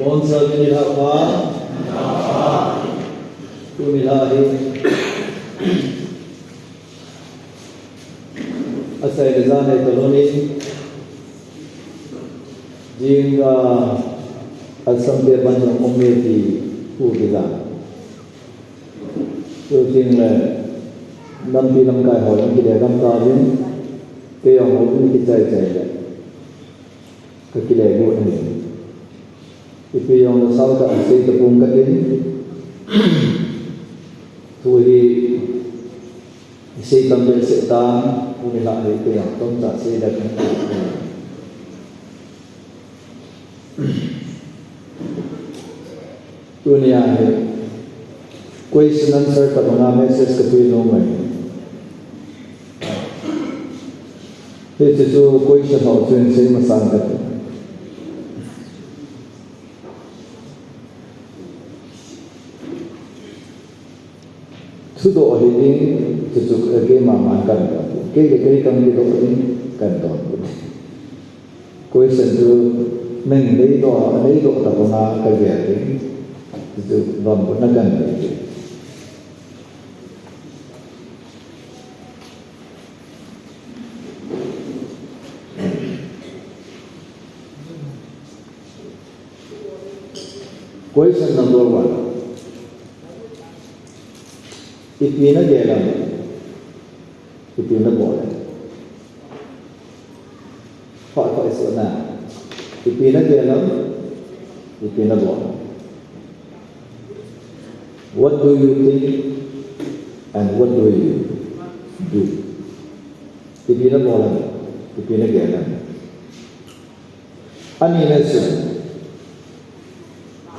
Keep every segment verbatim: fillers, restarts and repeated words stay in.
Boncha ni lha pha. Tuni lha hi. Asei le jan nei talou ni. Jing a asam te ban jong um e ti pu ti jan. Chuting le lampi lamkai ho jong kile gam tauvin, kei jong houin kichai chai le kakile got ahi. Ipi jong nasao tah in sei tapong katin. Thu hi isei tam behseh tan, tuni lha hi kei jong chomcha sei ding kahi. Tunia hi question answer tabanga message katui nom e. Hiche chu question ho chu hin sei masang kate. Thudoh hi ding, chuchu, eh, keima man kahin doh. Kei le kei kahin doh ding, kahin doh. Question chu, nang nei doh, nei doh tabanga kagel ding, chuchu, donbutna kahin nei ding. Question number one. Ipi nagel ham? Ipi nabol ham? Hoi, hoi, so na. Ipi nagel ham? Ipi nabol ham? What do you think and what do you do? Ipi nabol ham? Ipi nagel ham? Ani na chu,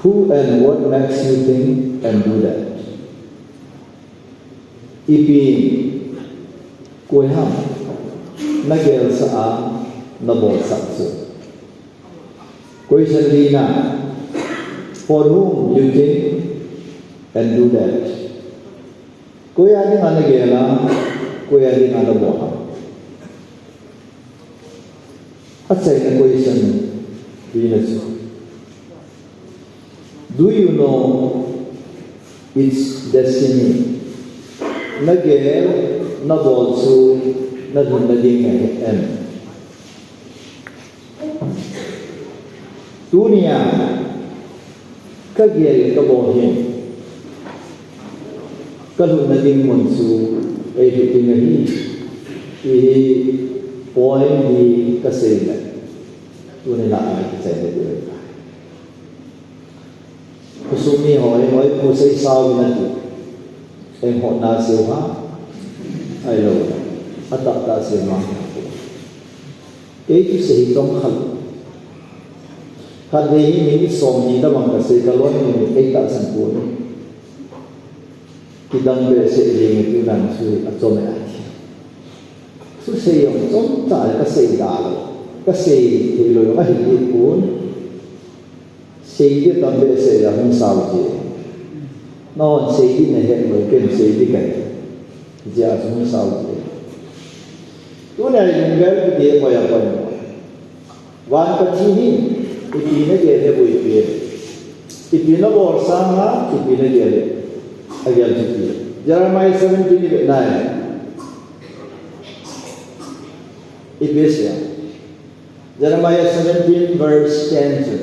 who and what makes you think and do that? Ipi, koi ham nagelsah a nabolsah chu? Question lina, for whom you think and do that? Koi a dinga nagel a, koi a dinga nabol ham? Achaina question lina chu, do you know its destiny? Nagel, nabol chu nalhunna ding ahi em? Tunia kagel kabol hi kalhunna ding mun chu eilhut ding ahi, ti hi point hi kasei le, tuni lha a kichai le ding ahi. Khosung mi ho, hoi, hoi, khosei sao ina ti. Eng hotna seo ha. Ahilou. Atahtah seo ha. Kei thusei hi chomkhat. Khatvei hi minute som ni tabang kasei, kaloi ni ni kei tahsan pon. Kidang behseh jeng e, tunan chu achom e ati. Thusei jong chomcha kasei da lou. Kasei thei lou jong ahi pon. Sei ding tam behseh a hung sao ji. Nahon sei ding nahet lou, ken sei ding kahi. Hijeh a chu hung sao ji. Tunia lunggel kiti koi a koi. Van Pathen in ipi nagel le boi ipi. Ipi nabol sanga ipi nagel le. Agel chu ipi. Jeremiah seventeen ipi nai. Ipi asei a. Jeremiah seventeen verse ten chu,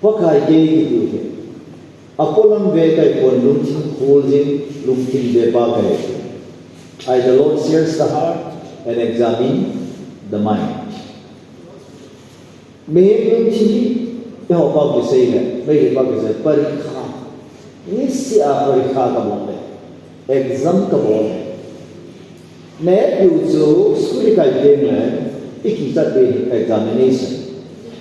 Pakai kei kiti hi, apolam ve kahi pon, lungthim khol jing, lungthim vepa kahi. I, the Lord, search the heart and examine the mind. Mihem lungthim hi, eiho pao kisei le, Meitei pao kisei, parikha. Niseh a parikha kabol le, exam kabol le. Neh diu chu school ikai teng le, ikichat diu hi examination.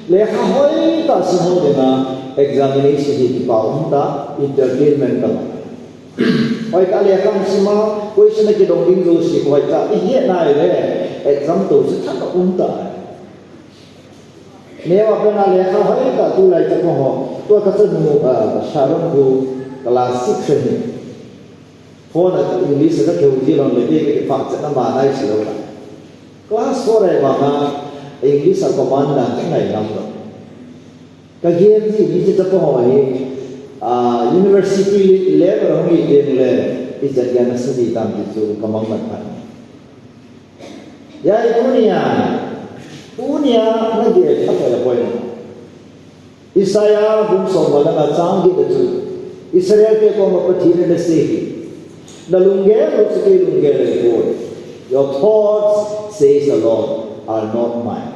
Lekha hoitah sim ho dinga examination hi kipa um ta, entertainment kabol. Hoitah lekha sim a, question akidong ding jouse hoitah ihet nai le, exam to chu thah um ta. Neo a pena lekha hoitah tulai tah ho. Tua kachanu, ah, Sharon khu class six ahi. Phone a English a kakihou ji lhon le, kei kakipah chet na, ama naise lou la. Class four a vanga English a command dan kangai ngam lou. Ka gel ji, hiche chapa ho hi, ah, university level hung hi teng le, ijat gel na sa ji tam ti chu ka mang mat phat. Ya, tunia, tunia na gel a poi a poi. Isaiah bung som le nga chang get a chu, Israel te koma Pathen in asei hi, na lunggel u chu kei lunggel ahipoi. Your thoughts, says the Lord, are not mine.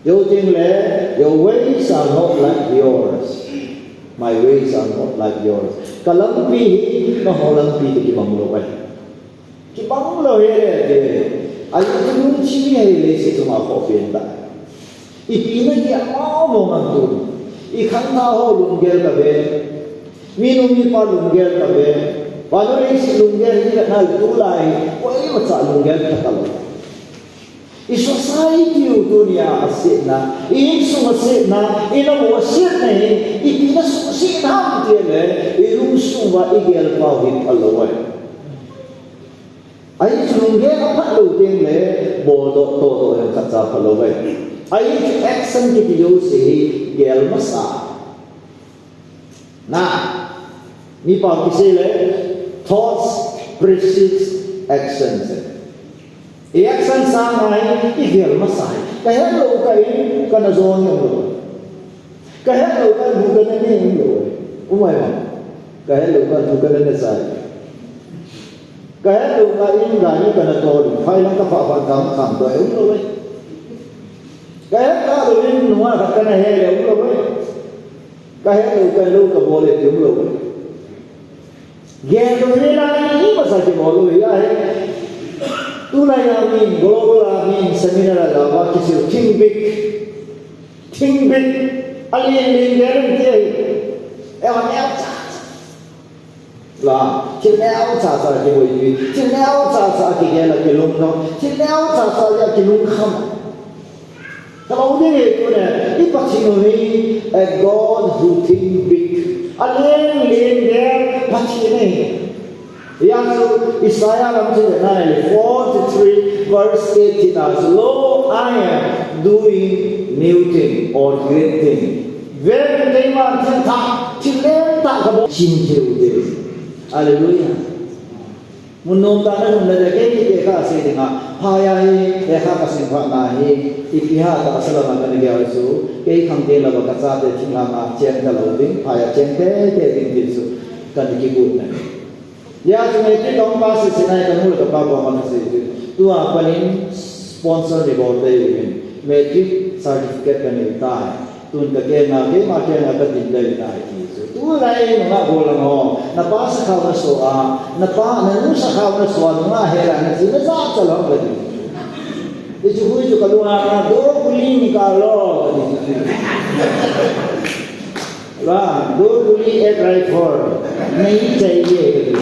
Jou teng le, your ways are not like yours. My ways are not like yours. Ka lampi hi, nangho lampi toh kibang lou ahi. Kibang lou ahi le, ti. Ahi chu lungthim ahi le, leiset chunga khoh pen ta. Ipi na hi ama mo ngan tu. I khangthah ho lunggel kave. Minu mipa lunggel kave. Vannoi leiset lunggel hi ka na tulai. Koima cha lunggel kha talou. I society u tunia asetna, i insung asetna, i nam u asetna hi, ipi na suhset ham ti le, i lungsung uva i gel pau hi phalou ahi. Ahi chu lunggel aphat lou teng le, boldoh tohtoh jong khatcha phalou ahi. Ahi chu action kiti jouse hi gel masa. Na, mipa kisei le, thoughts precedes actions. I action sanga hi, i gel masa hi. Ka het lou ka in, kana jong hi um lou. Ka het lou ka in, kana ne um lou. Um ai ma. Ka het lou ka in, kana ne sa hi. Ka het lou ka in, gari kana tol. Phai lang ka pha pha kam kam to um lou. Ka het lou in, nunga ka kana he le um lou. Ka het lou, ka lou, ka bol le ti um lou. Gel lou hi la ni masa kibol lou hi ahi. Tulai a min, global a min, seminar a la va kisil, think big. Think big. Alin lin gel lou ti ahi. Ewa, ewa, cha, cha. La, thil neocha cha kibol pi. Thil neocha cha kigel a kilungdong. Thil neocha cha a kilungkham. Ka lou ding hi tuni, i Pathen u hi, a God who think big. Alen len gel Pathen ahi. Hijeh chun Isaiah lam chu le nai le forty-three verse eighteen a chu, "Lo, I am doing new thing or great thing." Ven, keiman thil thah, thil lentah kabol, chin thei u te. Hallelujah. Mun nomtah a na um le, kei kiti kha sei ding a, phai a hi, lekha kasim phat na hi, ipi ham tahsa lam a kana gel chu, kei khang teng lou a kachate thinglhang a cheng talou ding, phai a cheng teitei ding ti chu, kana kigot na. Hijeh chun matric kahung pass sese nai kanu le kapa koma kasei chu, tua pat in sponsor nei bol teuvin, matric certificate kanei tai. Tun kakeng a, keima keng a katin dai tai ti chu. Tulai nungah gollhang ho, napa sakhao naso a, napa, nanu sakhao naso a, nungah hel a nache, najachat lou kati. Hichu hui chu kalunga ka, "दो गोली निकालो," kati chu. La, "दो गोली एक राइफल, नहीं चाहिए," kati.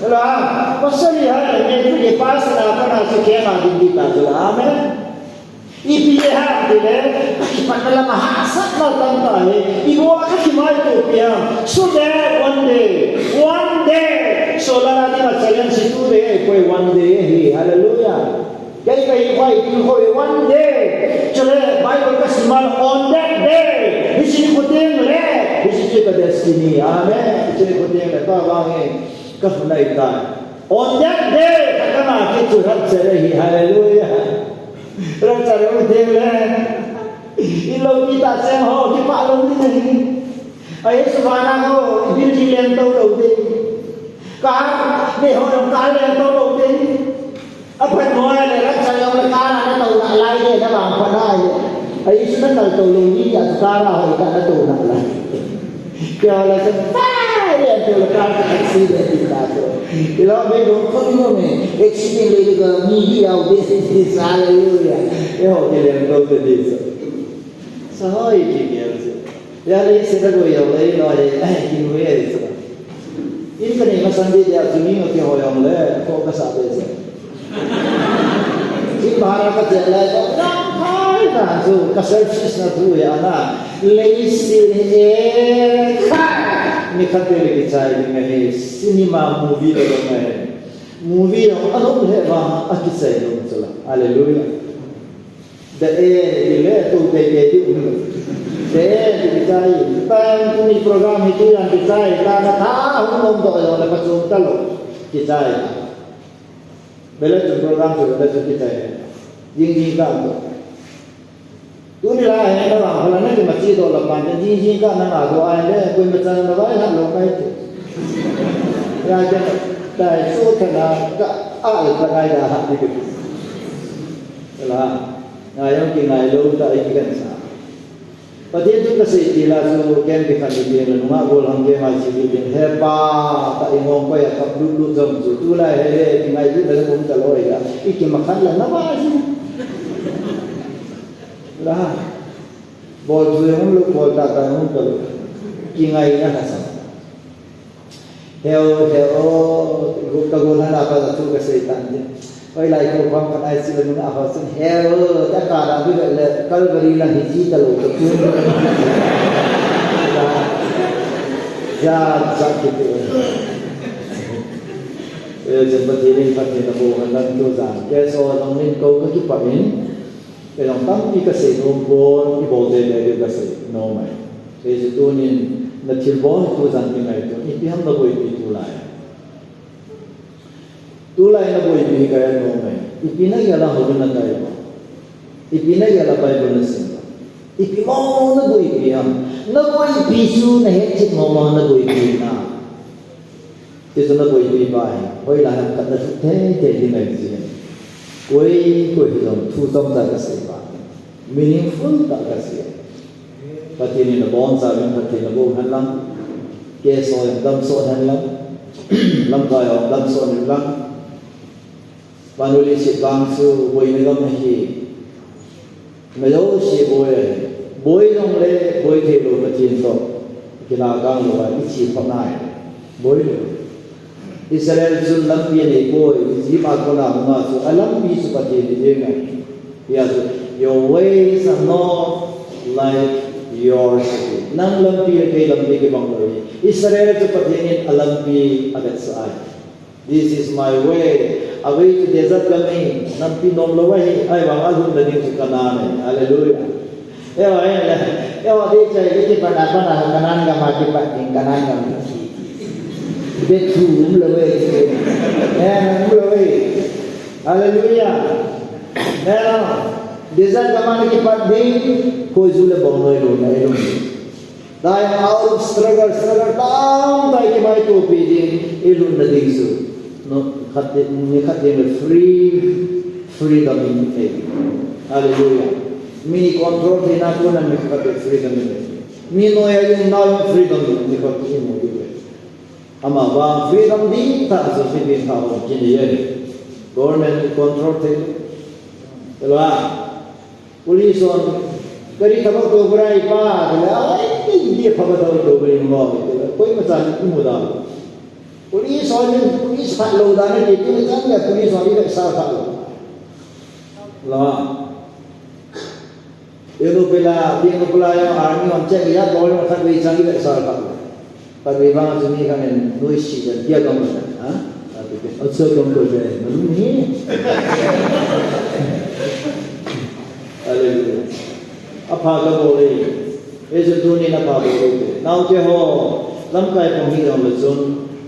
La, pasal hi ha, matric pass na pa na chu keng a ding ding ta chu la, amen. Ipi ham tile, kipatna lam a hahsatna tamtah ahi, ibola kakimaitopi ham. So that one day, one day, solar a dinga challenge hi today ahipoi, one day ahi, hallelujah. Kei kahi pai tu ho, one day, chule Bible kasim a on that day, hiche nikho teng le, hiche chu ka destiny, amen. Hiche nikho teng le, tua vang hi, kalhun ahitai. On that day, kakana kichu rapture ahi, hallelujah. Rapture hung teng le, i loupi tah cheng ho, kipah lou ding ahi. Ahi chu vana ho, i building lengtou lou ding. Car, nei ho jong car lengtou lou ding. Aphat mo le, rapture jong le car a natou nalai le, navangphat nai le. Ahi chu nakal tou lou ni, a car a ho ka natou nalai. Kei le sa, "Pai!" le, kei le ka accident ti ta chu. Kei le me dong khon mo me, accident le le ka mi hi au de, hallelujah. Eiho kei le dong de de sa. Sa hoi kei kei sa. Ya le se da go ya le lo le, ai, ki mo ye sa. In ka nei masang de ya chu mi ngo kei ho ya le, ko ka sa de sa. Thil bhara kachai lai tah, lamkai na chu, ka selfish na thu hi ana. Leiset hi e, kha. Mi khat te le kichai ding ahi, cinema movie le dong ahi. Movie jong anom le vang a kichai dong chu la. Hallelujah. The end, ile tu te te ti um. Be, kichai. Time tuni program hi tujan kichai. Tana tha hung lom doh jong le pachom talou. Kichai. Bele chun program chu bele chun kichai. Jing jing ka to. Tuni la he na la hala na ki machi doh la pan jing jing ka na na doh ai le koima chan na vai ha lou kai te. Ya ja tai so tha na ka a le ka ngai da ha ti ke. La ngai jong kingai lou ta i ki kan sa. Pathen thu kasei tila chu ken kikhen ding le nungah gollhang kei mai chi ding, he pa, ka ingong koi a kap lut lut jong chu tulai he le kingailut le um talou a, i kimakhan le na ba ji. La. Bol chu um lou, bol ta ta um talou. Kingai na ka sa. Heo, heo, ka gollhang a pat a thu kasei tan te. Hoilai kho pam khat ai chi le nung a ho chun, heo, ta ka dang bi le Calvary lang hi chi talou ka tu. Ja, ja ki tu. Eh, jen Pathen in Pathen a bo han lang tu jan. Ke so jong in ko ka kipah in. Kei jong tampi kasei nom pon, i bol teitei diu kasei nom ahi. Kei chu tunin na thilbol tujan kingaito, ipi ham na boipi tulai. Tulai na boipi kei nom ahi. Ipi na gel a hou na kai ba. Ipi na gel a Bible na sim ba. Ipi mo na boipi ham. Na boipi chu na hetchet mo mo na boipi na. Ti chu na boipi pa hi, hoilai ham khat na thuk thei thei ding ahi jin. Koi, koi hi jong thu chomcha kasei pa. Meaningful tah kasei. Pathen in abonchauvin Pathen in aboh hen lang. Ke so in damsot hen lang. Lamkai in damsot hen lang. Vannoi leiset vang chu boina gam ahi. Mijouse boi ahi. Boi jongle boi theilou Pathen toh kilakang lou a ichi khonai. Boi lou. Israel chun lampi anei poi, Egypt a kona hung a chu alampi chu Pathen in ding ahi. Hia chu, your ways are not like yours. Nang lampi le kei lampi kibang lou ahi. Israel chu Pathen in alampi avetsah ahi. This is my way. A way to desert gam ahi, lampi nomlou ahi, ahivang a lhunna ding chu Canaan ahi. Hallelujah. Eiho ahi le, eiho dei chai le kipat a pat a Canaan gam a kipat ding, Canaan gam ding. Be thu umlou ahi. Eh, umlou ahi. Hallelujah. Eh, desert gam a kipat ding, koi ju le bong loi lou na ilung. Time out of struggle, struggle tamtah i kimaitopi ding, i lhunna ding chu. No, khat ding, ni khat ding le free, freedom in ei. Hallelujah. Mi control theina kona mi khat ding freedom in ei. Mi noiya i umna freedom in ni khat i mu ding. Amavang freedom dihtah chu mi dihtah hon kinei e. Government control thei. Elou a. Police hon, gari thabak to burai pa, tile, ai, ti, ti, phaba thabak to burai mo, tile, koima chan imu da. Police hon, police phat lou da na ti, tile, chan ya police hon, ivetsah phat lou. La. Inu pela, inu pela ya, army hon check ya, bol ma khat vei chan ivetsah phat lou. Khatvei vang chu mi khat in noise jan tia gam a, ha? Ati ke, acha gam ko je, malum hi. Hallelujah. Apha kabol e. Ei chun tunin apha bol u te. Naote ho, lamkai pang hi jong le chun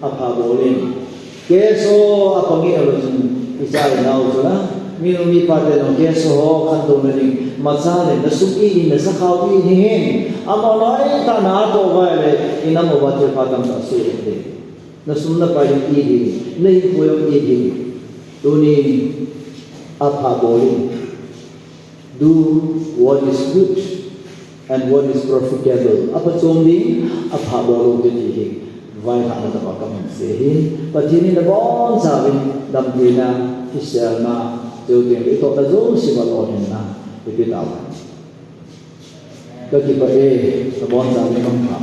apha bol in. Keso apang hi jong le chun icha inao chu la. Minu mipa te jong keso ho khantouna ding. Macha le nasum it in, nasakhao it in hin. Amaho loi tah na atoh uva le, inam uva thilpha tamtah soh in te. Nasum napai jong it in, nahinkho jong it in. Tunin apha bol in. Do what is good and what is profitable. Apha chom ding, apha bol u te ti hi. Vaihahna tobang kahin sei ahin. Pathen in abonchauvin damtheina, kiselna, chuteng le itohna jouse va lolhinna ipi tauhen. Ka kipah e, abonchauvin mangpha.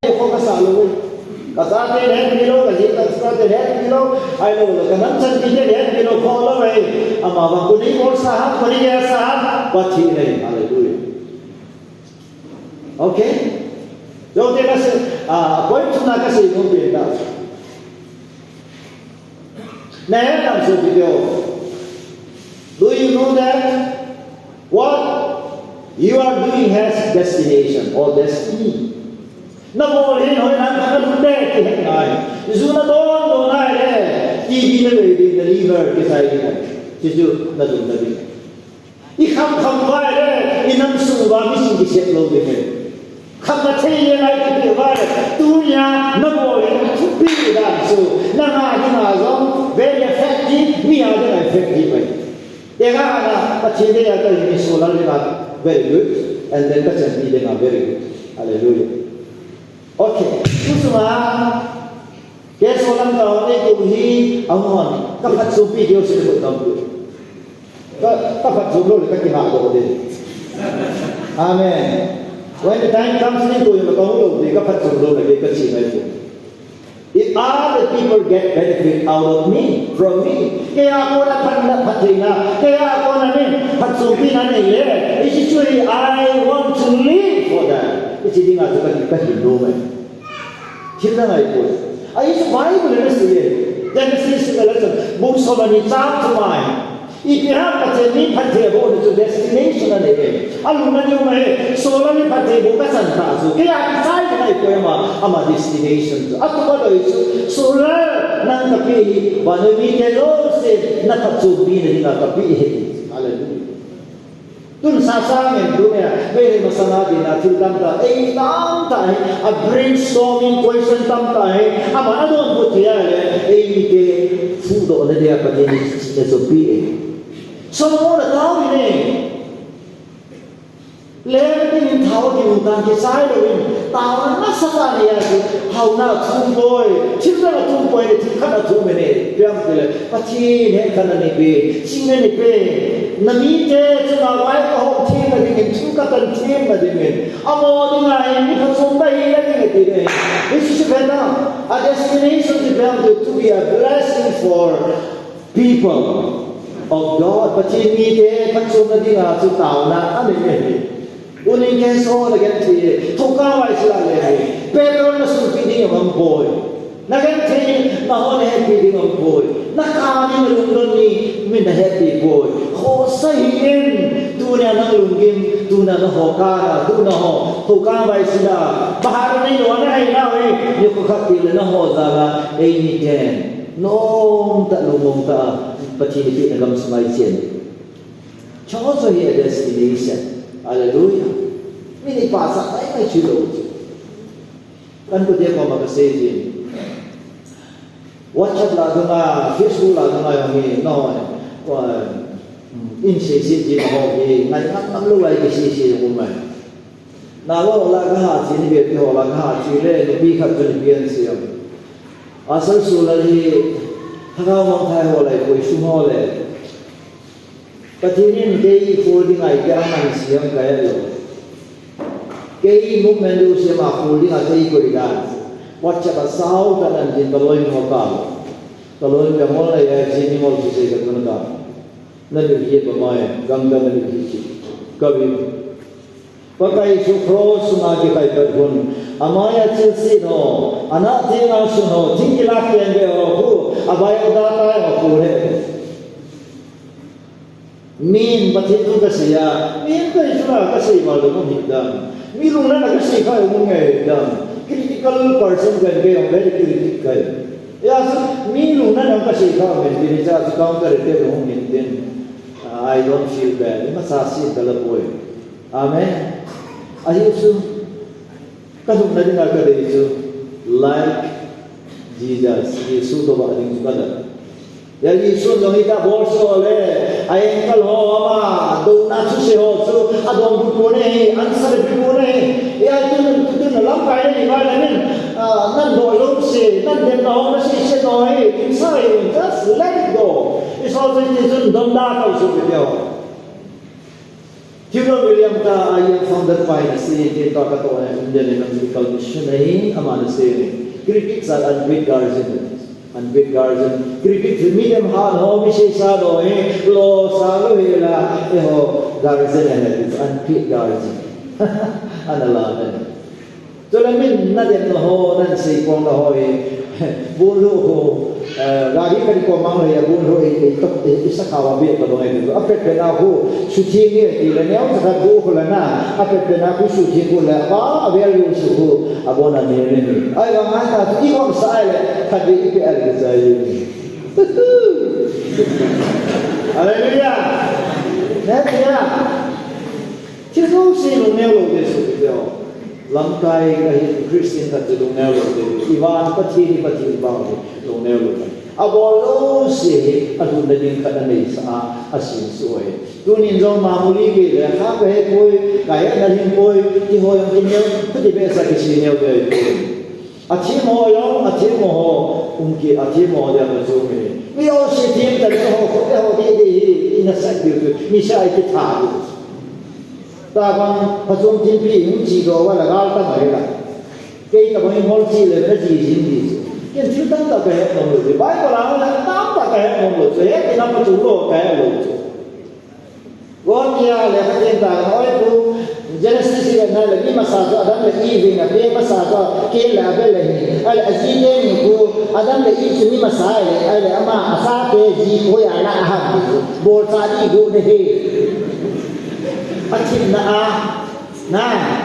Ko ka sa lou. Ka chate le het lou, ka ji ka chate le het lou. Ahilou le ka nam chan ti le het lou, kho lou e. Amavang koi ni bol sa ham, koi ni gel sa ham. Pathen e, hallelujah. Okay? Jote ka sei, ah, point chu na ka sei nom pen ta. Nahet nam sopite ho. Do you know that? What You are doing has destination or destiny. Nabol hin hoinan khat nalut ding ti het ngai. Ju nadon don nai le, T B nalei ding, na liver kisai ding. Chuchu najum nading. Ikham kham uva le, inam sung uva mi sung kisep lou ding. Khamna thei le ngai kiti uva le, tunia nabol hin thupi dan chu, nanga dinga jong very effective, mi a dinga effective ahi. Tenga ana, Pathen deiya kahi mi solar dinga very good, and then kachanpi dinga very good. Hallelujah. Okay, tusunga, kei solar ka hon eikou hi, ahon, kaphatchompi diu sile koi tampu. Ka, kaphatchom lou le kakingah doh ding. Amen. When the time comes, eikou hi kahung lou ding, kaphatchom lou le kachi ngai ding. If other people get benefit out of me, from me, keiya kona phatna, phattheina, keiya kona min phatchompina nei le, hiche chu hi, I want to live for that. Hiche dinga chu ka, kahin nom e. Thil na ngaipoi. Ahi chu Bible in asei e. Genesis, Revelation, bung som le ni chang thum a hi. Ipi ham Pathen in phatthei aboh chu destination anei e. Alung nadiu ma he, solar in phatthei aboh kachan tah chu. Keiya kichai ngai poi ama, ama destination chu. Atupa doi chu, solar nang kapeh hi, vannoi mite jouse, na phatchompina dinga kapeh ahi. Hallelujah. Tun sasa ngen tunia, Mary masanga dinga thil tamtah, ei tamtah hi, a brainstorming question tamtah hi, ama adonbut thei a le, eimite, fuhdohna dia Pathen in, na chopi e. Solomon a tao in e. Leng dingin thao ding tan kichai louvin, taona nasatah nei a chu, haona athum poi, thil dang athum poi, thil khat athum e, ipi ham tile, Pathen hetkhahna neipe, chingna neipe, namite chunga vai kahom themna dingin, thu katan themna dingin, amaho dinga hin mi phachom kahi ding e ti e. Hiche chu ipi ham, a destination chu ipi ham tile, to be a blessing for people of God, Pathen mite phatchomna dinga chu taona anei e. Unin keiho nagenthei, thoukam vaisila le, petrol nasunpeh ding aumpoi. Nagenthei, nahon nahetpeh ding aumpoi. Nakap in nalungdon in, min nahetpeh poi. Khohsah hih in, tunia nang lunggim, tunia naho kap a, tunia ho, thoukam vaisila, bahar nei lou a nahi nau hi, nikho khat tile naho jal a, eimiten. Nomtah, lungmong tah a, Pathen in eipehna gam sung a ichen. Chuche hi a destination. Hallelujah. Min eipasah maimai chu lou chu. Ka nute koma kasei jin. WhatsApp lah dunga, Facebook lah dunga jong hi, nahon, wa, in seisei jin ho hi, ngai ngam ngam lou lai kiseisei jong um mai. Nalou lah kaha che, ni bep ho lah kaha che le, nupi khat chu nupi ahin sei am. Asal sulal hi, Lhagao Mangthah ho lai koi sum ho le. Pathen in kei khol dinga ipi aman sei am kahet lou. Kei movement lou sei ma khol dinga kei koi dan. WhatsApp a sao kalan din kaloi ho ka. Kaloi ka mol lai a jin ni mol chu sei ka tun ka. Nanu hi pa mai, gam ka nanu hi chi. Ka bi. Pakai Jesu cross sunga kikhaipat hun, amai a chilse ho, anah thenga sun ho, thing kilak teng ve ho khu, a biodata ho khu he. Min Pathen thu kasei a, min Pathen thu kasei ma lo hung hidam. Mi lungna a kasei kha hung ngai hidam. Critical person kan be hung very critical. Ya, mi lungna a kasei kha min tin cha chu counter te hung min tin. I don't feel bad. Ima sa sin kala boy. Amen. Ahi chu, kalungna dinga kadei chu, like Jesus, Jesu toh vah ding chu kadei. Ya Jesu jong hi kabol so le, a ankle ho ama, douna thuse ho chu, adonbut pon ahi, answer pi pon ahi. Ya tun, tun lamkai le ni vai le min, ah, nan bol lou se, nan dem na ho na se se no ahi, inside, just let it go. It's all just, it's all done, that also with you. Theodore Williams ta a founder pa in asei, kei toh katoh a Indian Evangelical Mission ahi, aman asei, critics are unpaid guardian. Unpaid guardian. Critics, mi dem han ho, mi seisa lou hi, lo sa lou hi la, eiho guardian ahi, it's unpaid guardian. Ana la na. Chule min nadem na ho, nasei pon na ho hi, bulu ho, Eh, gari kani ko mang le, abon ho, eh, eh, tok, eh, isa khawa be ka bang ai. Apet pet na ho, shooting ni, eh, le neo sa ka bu ho la na. Apet pet na ho shooting ho la, ba, a very useful ho, abon a ne ne ni. Ai, ba ngai ta, i ko sa ai le, ka be i pe ai le sa ai ni. Hallelujah. Ne, ya. Thil jouse lungneo lou ding chu ti deu. Lamkai kahi Christian khat chu lungneo lou ding. Ivan Pathen, i Pathen bang hi lungneo lou ding. Abol jouse hi alhunna ding khat anei sah a, asin suh ahi. Tunin jong mamuli kei le, kha kahe poi, kahe nalhing poi, ti ho jong kineo, khuti behseh a kisin neo ding ahi poi. Athim ho jong, athim ho, um ki athim ho dia ma chu mi. Mi jouse thim ta le ho, ho, ho, hi, hi, hi, ina sa diu tu, mi sa ai ki tha diu. Tabang, phachom thimpi, hung chi doh uva la gal ta mai la. Kei tabang in hol chi le, na chi jin di chu. Ken thil tamtah ka het nom lou chu. Bible a la tamtah ka het nom lou chu. Hetna phachom lou ka het lou chu. Gotia le ka chen ta, oi pu, Genesis le na le, mi masa chu Adam le Eve na, pe masa chu Cain le Abel le hi. Ale, aji te ni pu, Adam le Eve chu mi masa le, ale, ama asa te ji pu ya na a ham chu. Bol cha di gu ne he. Athim na a, na,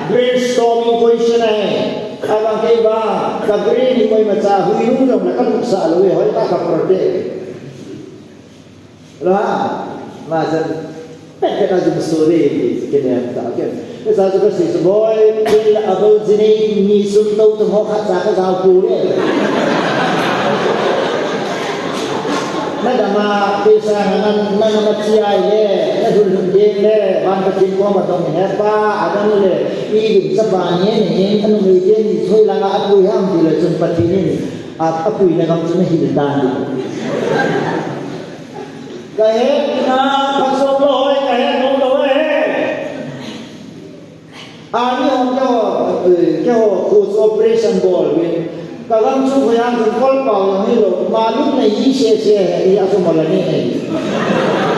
brainstorming question ai. Abang kei ba, ka brain ni koi ma cha, hui nu jong na ka lu sa lo, hoi ta ka protect. Ra, ma jan, pet pet a jum suri, kinem ta, ken. Esa ju ka si su boy, ken la abol jini, ni sun to to ho khat sa ka gao pu le. Na dama, pesa na, na, na, na ma chi ai le, na dul dul ding le, ban ka tin ko ma tong he pa, Adam le, Eve chapa ni, ni, anu me ke ni, soi la nga apui ham ti le chun Pathen in, a, apui na kam chun hil dan. Ka het na, phachom lou hoi, ka het nom lou hoi. Ani hon keiho, eh, keiho, khu chu operation bol uvin. Ka gam chu khu yang chu kol pao yang hilou. Malum nahi sese hai, i a chu mala ni hai.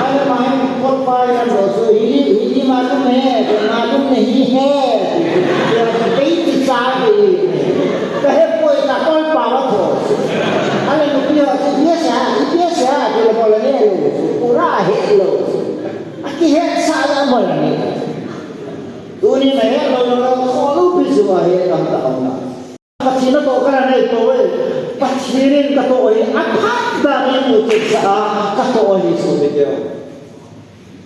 Ani ma hin kol pao yang lo chu, hi, hi, hi malum hai, malum nahi hai. Ya chu pei ti sa ke. Ka het poi ka kol pao a tho. Ani nupi ho chu, yes ha, yes ha, ke la mala ni hai lo. Pura hai lo. Akihetsah le amol ani. Tuni nahet lou lou, kholou pi chu ahet tamtah aum na. Pathen natoh kana nei tou e. Pathen in katoh ahi, aphat dan in mu kit sah a, katoh ahi chu mi keu.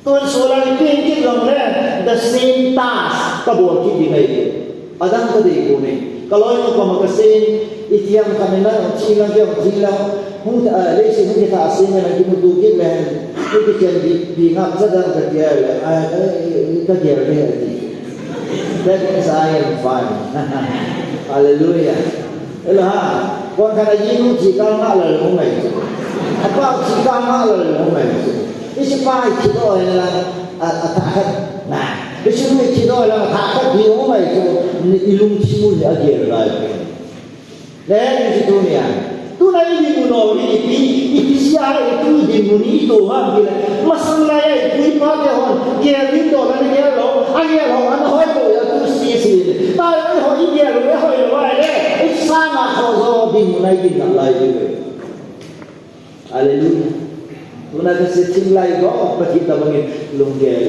Tun solar i peng kit jongle, the same task kabol kit ding ahi. Adang kadei pon e. Ka loinu koma kasei in, itiham khat in na, thi lang keu, thi lang. Hung, ah, leiset hung kitha seh in na kimuto kit le, hung kichen di, di ngap cha dang kati a le, ah, eh, eh, kagel le ati. That means I am fine. Hallelujah. Ela ha, kon kana yinu chi ka nga la lo mai. Apa chi ka nga la lo mai. Isi pa chi do la, a, a ta khat. Na. Isi mu chi do la ta khat di lo mai chu, ilung chi mu ni agel lai. Le, ni chi tu ni a. Tuna i dinmun ho, i pi, i pi sia, i tu dinmun i tu ham ki le. Masang lai a i pu i pa te hon, gel ding doh la ni gel lou, a gel lou, ana hoi lou ya tu si si. Ta i hoi i gel lou, i hoi lou ai le. I sang a kho jo dinmun a i din na lai di le. Hallelujah. Tuna kasei thim lai doh, Pathen tabang in lunggel.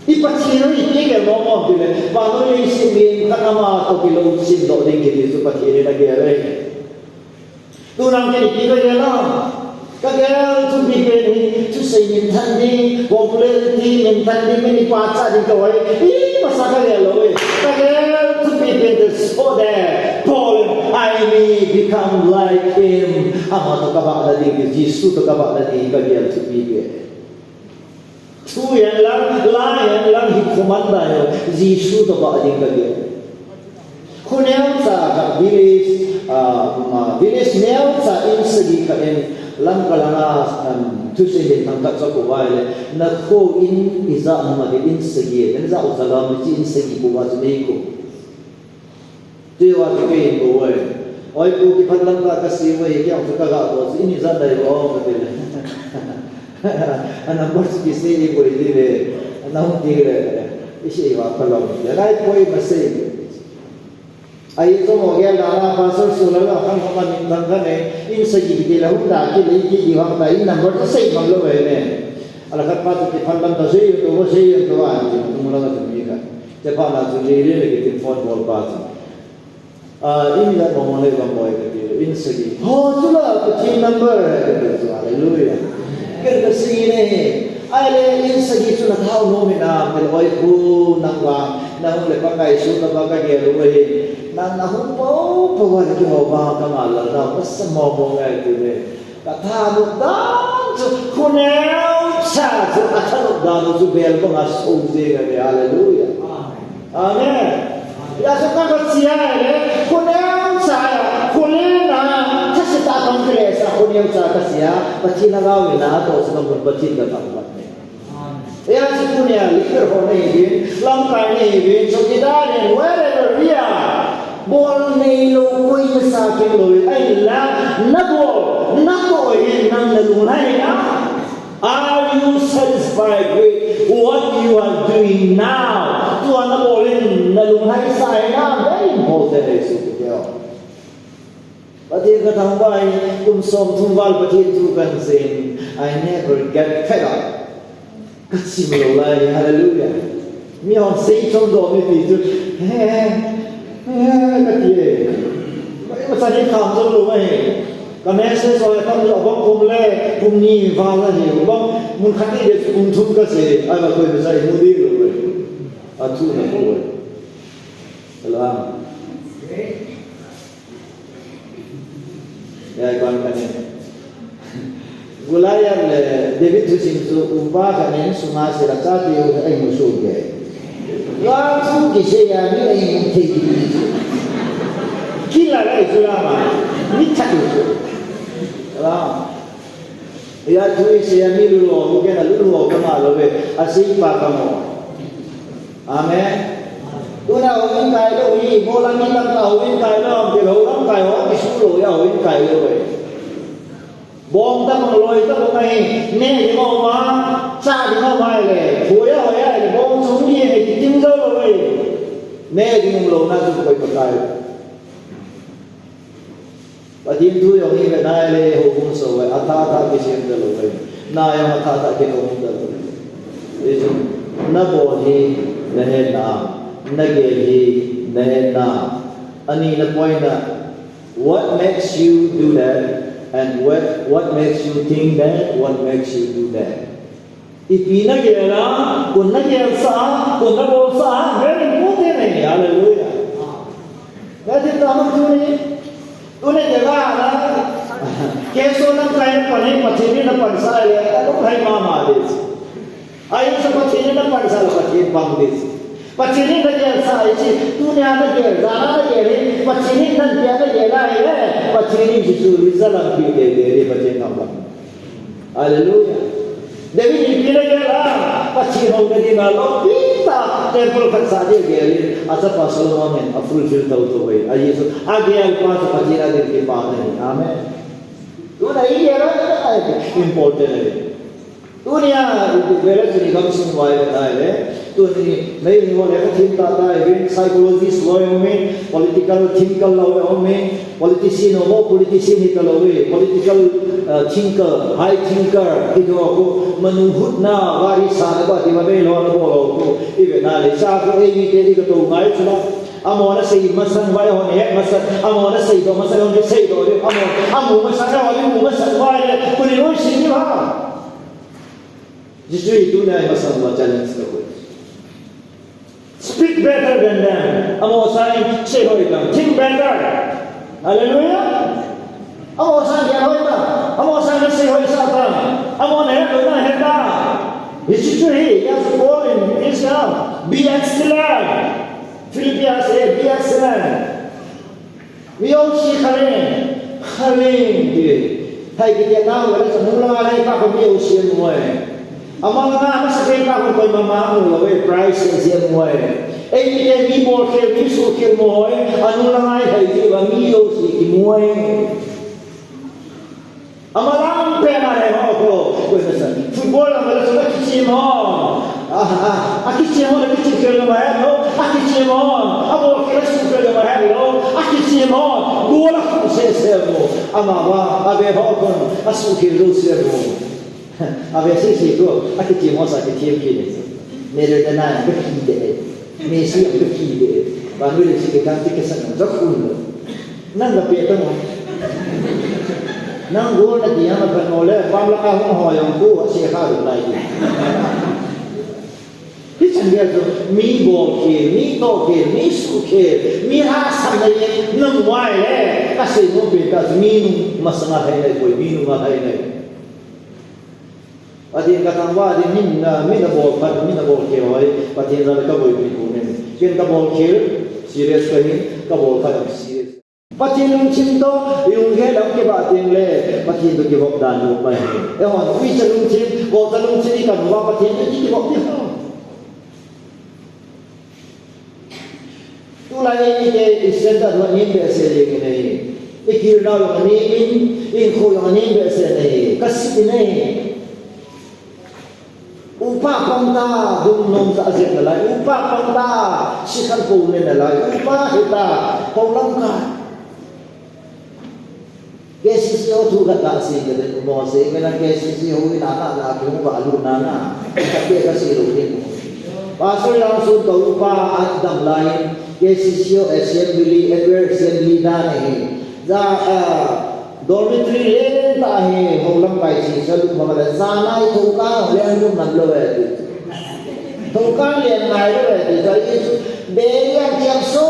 I Pathen u i ti gel mong mong ti le, vannoi leiset mi khat ama toh kilou sin doh ding kiti chu Pathen in agel e. Tuna ken ipi kagel a? Kagel thupi pen hi, thusei minthan ding, popularity minthan ding, mi pachat ding kahi. Imasa kagel lou e. Kagel thupi pen te so de. Paul, I may become like him. Ama toh kabahna ding, Jesu toh kabahna ding, kagel thupi pen. Thu hihen lang, la hihen lang, hi khoman dai lo, Jesu toh bah ding kagel. Khu neocha khat village, ah, ma, village neocha in sagi khat in, Lamka langa, um, thusei minthang khat chu akou vai le, na kho in ijat ham ati in sagi, na jat u jagah mi chi in sagi kou va chu nei kou. Tuva chu kei in kou vai. Oi pu, kiphat lam ka kasei vai, kei ang chu kaga kou, chu in ijat dai kou kati le. Ana mat chu kisei boi di le, ana hung di le, isei va phalou. Ya dai poi ma sei. Ahi chu mo gel da la pastor su la la kan ko man min kan kan e, in sagi kiti la hun da ki le ki di hang ta in number ta sei man lo ve ne. Ala khat pa tu ki phan ban ta sei to ko sei to a ti tu mo la ka tu mi ka. Te pa la tu le le le ki tin phone call pa tu. A, in la mo mo le ban boi ka ti in sagi. Ho tu la ka tin number ka ti tu, hallelujah. Ken ka si ne. Ahile in sagi chu na thau nom in a, ken oi pu nang vang, nang le Pakai su na ba ka gel u ahi. Nang na hung po po va le kihou vang ka ngal la na, ka sa mo mo ngai ti le. Ka thanop dan chu, khu neo cha chu, a thanop dan chu bel bang a so jeng ahi, hallelujah. Amen. Hia chu ka ka chia le, khu neo cha, khu le na, tha si ta tong kile sa, khu neo cha ka sia, Pathen a gao ni na, to chu ka mun Pathen ka tang mat ne. Hia chu tunia, leader ho na hi vin, lamkai na hi vin, chowkidar na hi, wherever we are, bol nei lou, koi na sa kei lou, ahinla, na bol, na toh hin, nang na lunglhai na. Are you satisfied with what you are doing now? Tua na bol in na lunglhai sa hi na, very important, eh, so, yeah. Pathen ka thangvah in, kum som thum val Pathen thu kan seiyin, I never get fed up. Ka chim lou lai, hallelujah. Mi hon sei chom doh mi ti chu, he, he, ka ti e. Ka ima chan hi kham chom lou mai. Ka message ho tam lou bang kum le, kum ni val ahi, bang mun khat ni le kum thum ka sei, ai ba koi ba sai mu di lou e. A thu na ko e. Hello. Ya, kon kane. Goliath le David thusim chu upa khat in sunga sila chate u ahin mu soh kei. Gam thu kisei a mi ahin mu thei kei. Kila lai chu lama. Mi that u chu. Hello. Ya thu isei a mi lulou, kei na lulou kama lou ve. Asei pa kamo. Amen. Tuna houin kai lou hi, bola mi lam ta houin kai lou, ke lou lam kai ho, kisu lou ya houin kai lou e. Bong ta bong loi ta bong ai, ne di mo ma, cha di mo ma le, hoya hoya le, bong chung di ne di tim zo lou e. Ne di mo lou na zu koi pa kai. Pathen thu jong hi ve nai le, houbung so ve, athah thah kisem ta lou ve. Na jong athah thah kinom ta lou ve. Hichu, na bol hi na hetna, na gel hi na hetna. Ani na point na, what makes you do that, and what, what makes you think that, what makes you do that? Ipi na gel a, koi na gelsah a, koi na bolsah a, very important eh, hallelujah. That is the opportunity. Tuni gel a na, keso na kai na pani, Pathen in na pansah le, ta lung hai mama de. Ahi sa Pathen in na pansah le Pathen pang de. Pathen in na gelsah ahi chi, tunia na gel, jana na gel hi, Pathen in na gel na gel ahi le, Pathen in Jesu result lampi de de, Pathen in na pang. Hallelujah. David in ipi na gel a, Pathen houna dinga loupi tah temple khat sah dia gel in, achapa Solomon in a fulfill tou tou ve. Ahi chu, agel pa chu Pathen a ding kipana ahi. Amen. Tuna igel a, important ahi. Tunia, i gel a chu i gamsung vai ve nai le. Tuni, nei ni ho le ka thim tah tah uvin, psychologist ho jong umin, political thinker ho jong umin, politician ho, politician hi ta lou e, political, uh, thinker, high thinker, hi ho ko, manu hutna, gari sana ba ti ma bei lo na bol ho ko, i ve nai le, cha ko ei mi te i ka tou ngai chu la. Amahon asei masang vai hon het masang, amahon asei doh masang hon sei doh, amahon amu masang vai hon mu masang vai le, koi loi sei ni ha. Jesu hi tunia i masang uva challenge ka bol. Speak better than them. Amaho sangin sei hoi tang. Think better. Hallelujah. Amaho sangin gel hoi tang. Amaho sangin sei hoi sah tang. Amahon ahet lou na het tang. Hiche chu hi, he has a goal in this, uh, be excellent. Philippians eight, be excellent. Mi jouse kha leng, kha leng ti. Thei kiti nau le sa mu la le ka ko mi jouse mu e. Ama nga ma sa ke ka ko ko ma ma mu la we price se mu e. Ei mi le mi mo ke mi su ke mu e. Anu la ngai thei ti ba mi jouse ki mu e. Ama lang pen a le ho ko, ko na sa. Football lang le sa ki chi mo. Ah, ah, akichem ho, akichem khel jong ahe lou, akichem ho, abol khel asuh khel jong ahe lou, akichem ho, gol akhu sese lou, amavang, ave ho kon, asuh khel jouse lou. Ave sese lou, akichem ho sa kithem kit e. Maradona, kakile. Messi, kakile. Vannoi leiset kikhen ti kisan, jakhun lou. Nang kapeh tamo. Nang gol nati a, napan mo le, pam laka hung ho jong khu, ase kha lou lai. Hichan gei chu, mi bol khel, mi toh khel, mi suh khel, mi hahsatna jeh, nang vai le, kasei nom pen tah chu, mi nung masanga thei nai poi, mi nunga thei nai. Pathen kathangvah ding, min, ah, min abol phat, min abol khel ho hi, Pathen jal a kaboipi pou in. Ken kabol khel, serious kahi, kabol phat jong serious. Pathen lungthim toh, i lunggel a kibah teng le, Pathen toh kivop dan lou mai. Eihon, uicha lungthim, golcha lungthim, i kan uva Pathen toh kivop ding ham. Tulai eimite, i standard ho anem behseh jeng in ahi. I kir nau jong anem in, i hinkho jong anem behseh in ahi. Kasih in ahi. Upa pang ta, dum nom ta, ajep nalai. Upa pang ta, sikhan pou ne nalai. Upa hita, pou lam ka. K C C ho thu khat kasei kate, mo sei, kei nang K C C ho in ana, ana, kei hung valut nana, kei kasei lou ding. Pastor Lamsun ka upa a dam lai, K C C ho assembly, annual assembly dan ahi. Ja, ah, dormitory lentah ahi, hou lamkai chi sa lut bang le, ja nai thokang leng lut ngai lou e ti. Thokang leng ngai lou e ti, ja i chu, be yang kiam so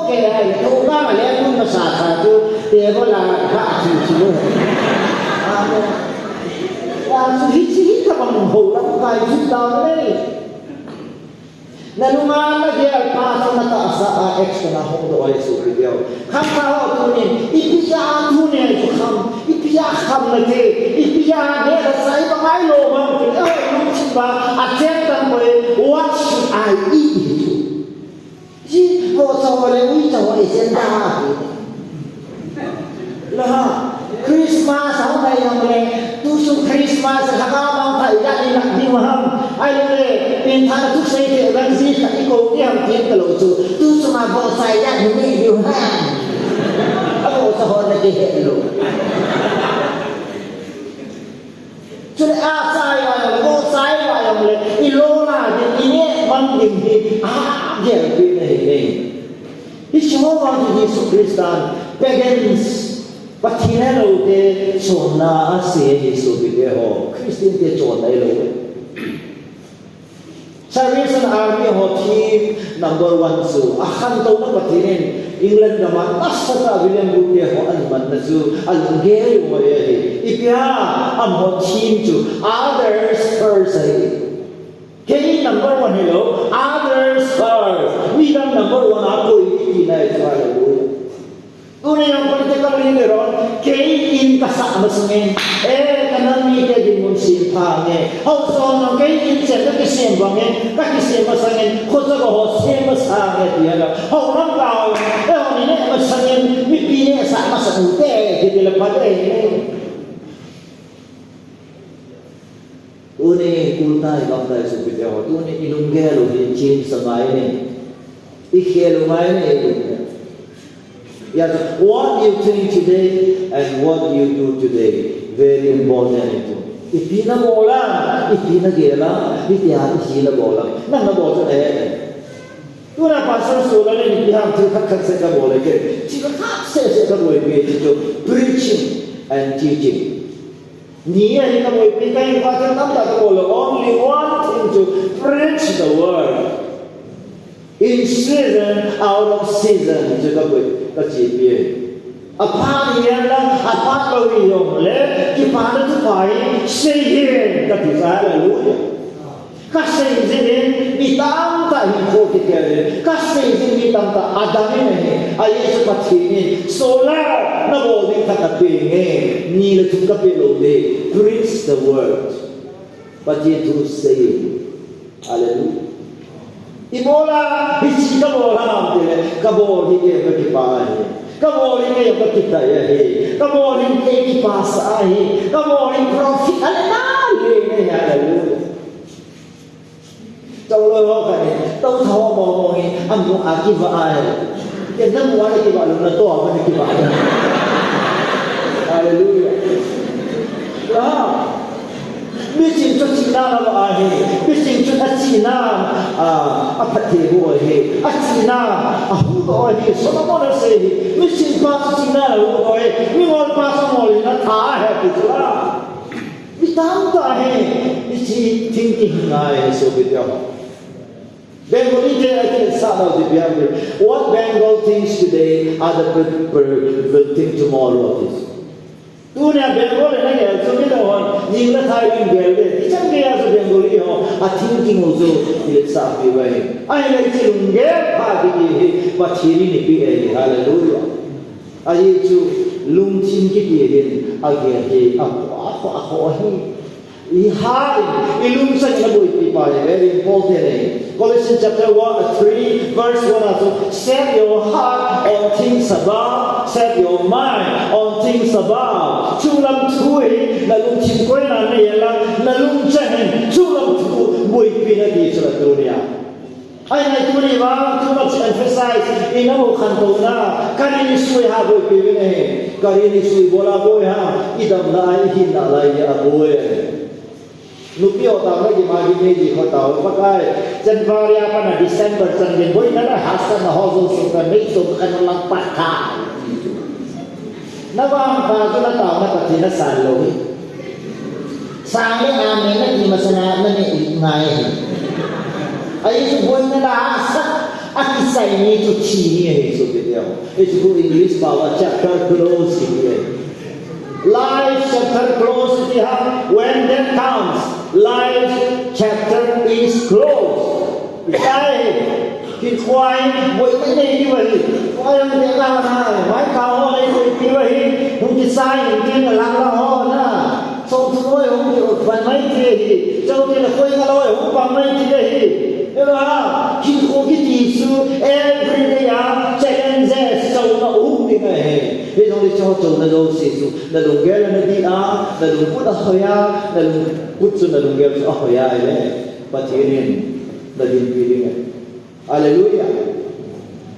ke ai, thokang leng lut masa kha chu, table a kha chu chu. Amen. Wa chu hichi hi ka bang hou lamkai chu ta le. Na lunga na gel pa chu na tahsa a action a hung doh a i sopi teho. Khangthah ho tunin, ipi a tuni a i chu kham, ipi a kham nate, ipi a neh le chah i bang ngai lou mang ti, eh, lungthim a, a cheng tang poi, what should I eat? Ji, ho chah ho le, ui chah ho i chen da. La, Christmas a hung nai jong le, tusun Christmas a lhagao mangthah ijat i lah ding ham. Ahilouleh, pengthahna thusei thei vang ji khat i kou ding ham ti talou chu, tusun a vohcha ijat i neh ding ham. Avohcha ho na kihe lou. Chule a chai va jong le, vohcha va jong le, i lona ding, i neh mang ding hi, a gelpeh na hi e. Hiche ho vang chu Jesu Christan pagans, Pathen helou te chonna asei e, Jesu bite ho, Christian te chonna ahilou e. Salvation Army ho theme number one chu, akhantouna Pathen in England gam a nasatah a William Booth te ho ahin manna chu, alunggel u ahi. Ipi ham, amaho theme chu, others first ahi. Kei number one hilou, others first. Midang number one a koi ding tina ahi chu, hallelujah. Tuni jong political leader hon, kei in kasah masangin, eh, ka nam mite dinmun sempha nge. Haosa hon jong kei in sem kakisem bangin, kakisem masangin, khojago ho sem masa nge ti a. Hou lamkai ho, eh, hon i neh masangin, mipi nehsah masang u te, kiti le pha te. Tuni kultai bangtai sopite ho, tuni i lunggel u hi change sa ngai ne. I khel u ngai ne i lunggel. Ya, what you think today and what you do today, very important itu. Ipi na bol a, ipi na gel a, itia ipi na bol a. Nang na bol chu na he. Tuna Pastor Sola le ipi ham thil khat khat seh kabol e ke. Thil khat seh seh kabol e ke chu preaching and teaching. Ni a hi kaboipi, ka in pa thil tamtah kabol lou. Only one thing, to preach the word. In season, out of season, chu kaboi, kachepi e. Aphat hi hen lang, aphat lou hi jong le, kipana thupha hi sei hen, kati, hallelujah. Kasei jing in mi tamtah hinkho kitel in, kasei jing mi tamtah adang in ahi, ajeh chu Pathen in solar nabol ding khat apeng e, ni le thum kapeh lou ding, preach the word. Pathen thu sei. Hallelujah. Ibola hiche kabol ham tile, kabol hi kei kakipah ahi. Kabol hi kei kakitah ahi. Kabol hi kei kipah sah ahi. Kabol hi profit, hallelujah. Hallelujah. Tau lo ho ka ni, tau tha ho mo mo ni, am no a ki va ai. Ke na mo a ki va lo na to a ni ki va. Hallelujah. Ah. Mi ching chu china la va ahi. Mi ching chu a china, a, a phat thei ho ahi. A china, a hu ho ahi. Solomon asei hi. Mi ching pa chu china la hu ho ahi. Mi ngol pa chu ngol na tha ahi ti chu la. Mi tamtah hi, hiche thinking hi ngai, sopite ho. Bengali te a kiletsah nau ti pi ham. What Bengal thinks today, other people will think tomorrow of this. Tunia Bengal le na gel chu mi lo hon, jing le thai ding gel le. Ti chan gei a chu Bengali ho, a thinking ho chu kiletsah pi uve. Ahile hiche lunggel pha kiti hi, Pathen in eipeh ahi. Hallelujah. Ahi chu lungthim kiti hin agel hi akhoh, akhoh, akhoh ahi. Iha in, ilungchang in aboipi pa hi very important ahi. Colossians chapter one, three, verse one a chu, "Set your heart on things above, set your mind on things above." Chunglam thu hi nalungthim koina nei inlang, nalungchang in chunglam thu boipi in ati chu la tunia. Ahile tuni vang, too much emphasis, in a mu khantouna, career issue a boipi uve ne. Career issue bol a boi ham, idamna, ihinna lai a boi. Nupi ho tah a ki ma ki nei di kho tao, Pakai, January a pat a December chan gei boina le hahsatna ho jouse ka nei to ka na lang pat ka. Na vangpha chu na taona Pathen a san lou hi. Sang le amen na ti masanga na neh ngai hi. Ahi chu boina le hahsat a kisai ni chu thi ni ahi chu ti deu. Hichu English pao a chapter close ti ahi. Life chapter close ti ha, when death comes, life chapter is closed. Itai, kikhoi, boina nei diu ahi. Khoi ang de la na, mai ka ho nei boipi u ahi. Hung kisai, hung kin lang lang ho na. Song thu loi hung ki ot pan mai ti ahi. Chau ti la khoi nga loi hung pan mai ti ahi. Eva, kikhoi kiti chu, every day a challenges, chau na um ding ahi. Hijong le chau, chau na jouse chu, na lunggel na di a, na lungput a hoi a, na lungput chu na lunggel chu a hoi a, ahi le. Pathen in na dinpi ding ahi. Hallelujah.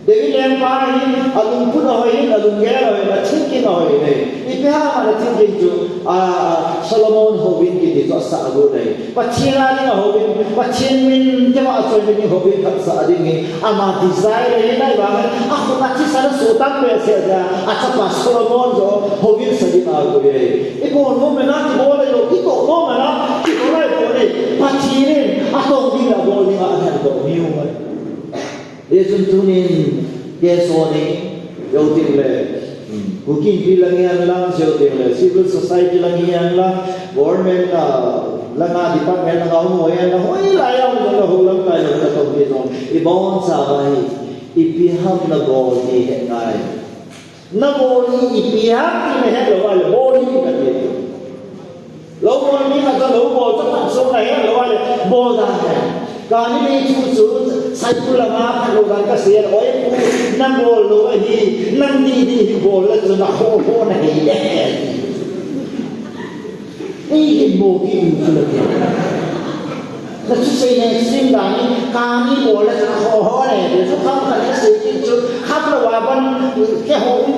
David lengpa hi, a lungput a hoi in, a lunggel a hoi in, a thinking a hoi in. Ipi ham a na thinking chu, a, a, Solomon houin kiti chu asah got ahi. Pathen a ding a houin, Pathen min kema a choi min ding houin khat sah ding hi, ama desire ahi nai vang, a khut a thisan a suh tam behseh jeh a, a chapa Solomon joh houin sa ding a koi ahi. Ibol nom mena, kibol le lo, kitoh nom mena, kibol le lo ni, Pathen in, atong ding le abol ding a, ahen doh miu mai. Hichun tunin, case ho ni, jou teng le, hmm, Kuki Inpi lang hihen lang, jou teng le, civil society lang hihen lang, government, ah, langa department langa hung ho hihen lang, hoilai a hung jong le hung lamkai le ka tong hi jong, ibonchauva hi, ipi ham na bol ti he ngai. Na bol hi ipi ham ti na het lou a le, bol hi kati. Lou bol mi khat chu lou bol chu phat sung na het lou a le, bol dan ahi. Kani mei thu chu, cycle lama phat lou dan kasei a le, oi pu, na bol lou ahi, nang didi hi bol le chu na ho ho na hi le. Ei, hin bol kit u chu la ti. Na thusei neng sim dan in, kani bol le chu ho ho le, ti chu kham khat na sei kit chu, kham lou a ban, keiho um